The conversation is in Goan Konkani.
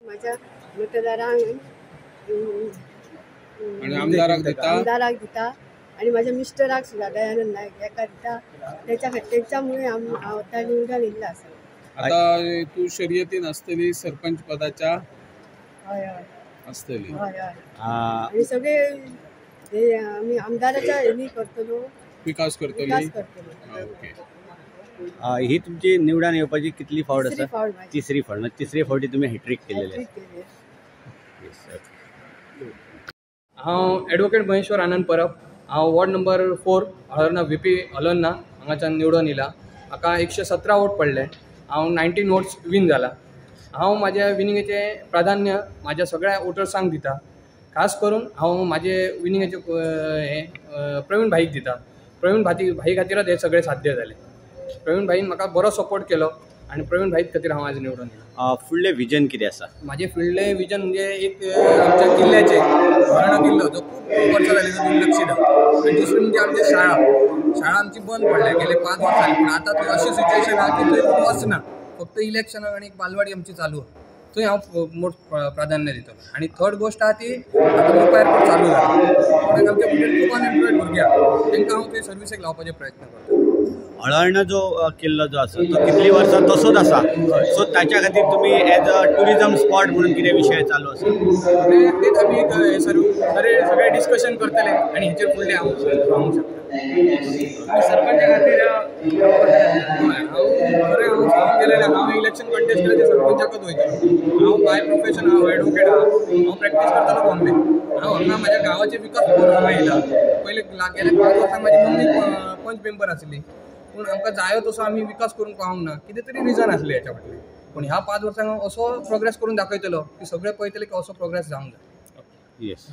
माझ्या मतदारांक आणि आमदाराक दिता, आमदाराक दिता आनी माझ्या मिस्टराक सुद्दां दयानंद नायक हेका दिता. तेच्या तेंच्यामुळे हांव आतां निवडून येयल्लो आसा. आता तू शर्यतीन आसतली सरपंच पदाच्या? हय हय आसतली. हय हय. आनी सगळे हे आमी आमदाराच्या हेनी करतलो, विकास करतली, विकास करतलो. ओके. ही तुमची निवडून येवपाची कितली फावट तिसरी आसा? फावट माझी. तिसरी फावट. म्हणजे तिसरे फावटी तुमी हॅट्रीक केलेली हॅट्रीक केली. आसा. हांव एडवोकेट महेश्वर आनंद परब. हांव वॉर्ड नंबर 4 हळर्णा व्ही पी हळर्णा हांगाच्यान निवडून येयला. म्हाका 117 वोट पडले. हांव 19 वोट्स वीन जाला. हांव म्हाज्या विनिंगेचें प्राधान्य म्हाज्या सगळ्या वोटर्सांक दिता. खास करून हांव म्हाजे विनिंगेचें हें प्रवीण भाईक दिता. प्रवीण भाई खातीरच हें सगळें साध्य जालें. प्रवीण भाईन म्हाका बरो सपोर्ट केलो आनी प्रवीण भाई खातीर हांव आज निवडून येयला. फुडलें विजन कितें आसा? म्हाजें फुडलें विजन म्हणजे एक आमच्या किल्ल्याचें, हळर्णा किल्लो जो खूब वर्सां जालीं तो दुर्लक्षीत आसा. आनी दुसरें म्हणजे आमची शाळा, शाळा आमची बंद पडल्या गेले 5 वर्सां जालीं. पूण आतां थंय अशें सिच्युएशन आसा की थंय कोण वचना, फक्त इलेक्शनाक आनी एक बालवाडी आमची चालू आसा, थंय हांव मोठ प्राधान्य दितलो. आनी थर्ड गोश्ट आसा ती आतां मोपा एअरपोर्ट चालू जाला, पूण आमच्या भुरगे खूब अनएम्प्लॉयड भुरगे आसा, तांकां हांव थंय सर्विसेक लावपाचे प्रयत्न करता. हळर्ण जो किल्लो जो आसा तो कितली वर्सां तसोच आसा, सो ताच्या खातीर तुमी एज अ ट्युरिजम स्पॉट म्हणून कितें विशय चालू आसा? तेच आमी एक सगळे डिस्कशन करतले आनी हेचेर फुडलें हांव सांगूंक शकता. सरपंचा खातीर हांव खरें हांव सांगूंक गेलें हांव इलेक्शन कंटेस्ट केलें तें सरपंचाकच वयतलो. हांव बाय प्रोफेशन हांव एडवोकेट आहा, हांव प्रॅक्टीस करतालो बॉम्बे. हांव हांगा म्हाज्या गांवाचे विकास करून हांगा येयला. पयले गेले 5 वर्सां म्हाजी मम्मी पंच मेंबर आसली, पूण आमकां जायो तसो आमी विकास करूंक पावूंक ना, कितें तरी रिजन आसलें हेच्या फाटलें. पूण ह्या 5 वर्सांक हांव असो प्रोग्रेस करून दाखयतलो की सगळे पळयतले की असो प्रोग्रेस जावंक जाय. येस.